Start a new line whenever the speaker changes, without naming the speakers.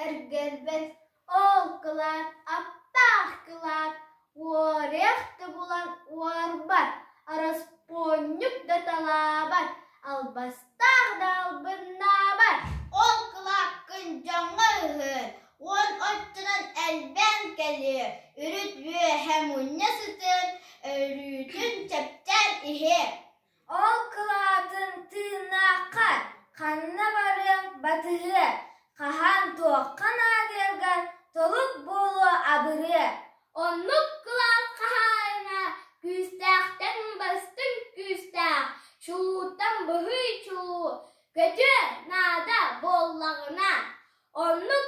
Эргэрбэт ол кылаат аптаах кылаат, уоруйах да булан уорбат, ороспуонньук да талаабат, албастаах да албыннаабат.
Ол кылааккын дьоҥҥо ыһыыр, уон оччонон элбээн кэлиэ, үрүт үөһэ мунньа сытыан, өрүүтүн чэпчээн иһиэ.
Ол кылаатын тыыннаахха ханна барыаҥ батыһыа, хаһан туохха наадыйаргар толук буолуо абырыа. Оннук кылаат хаһаайына күүстээхтэн бастыҥ күүстээх, чулууттан быһый чулуу, көтүө наада буоллаҕына. Оннук.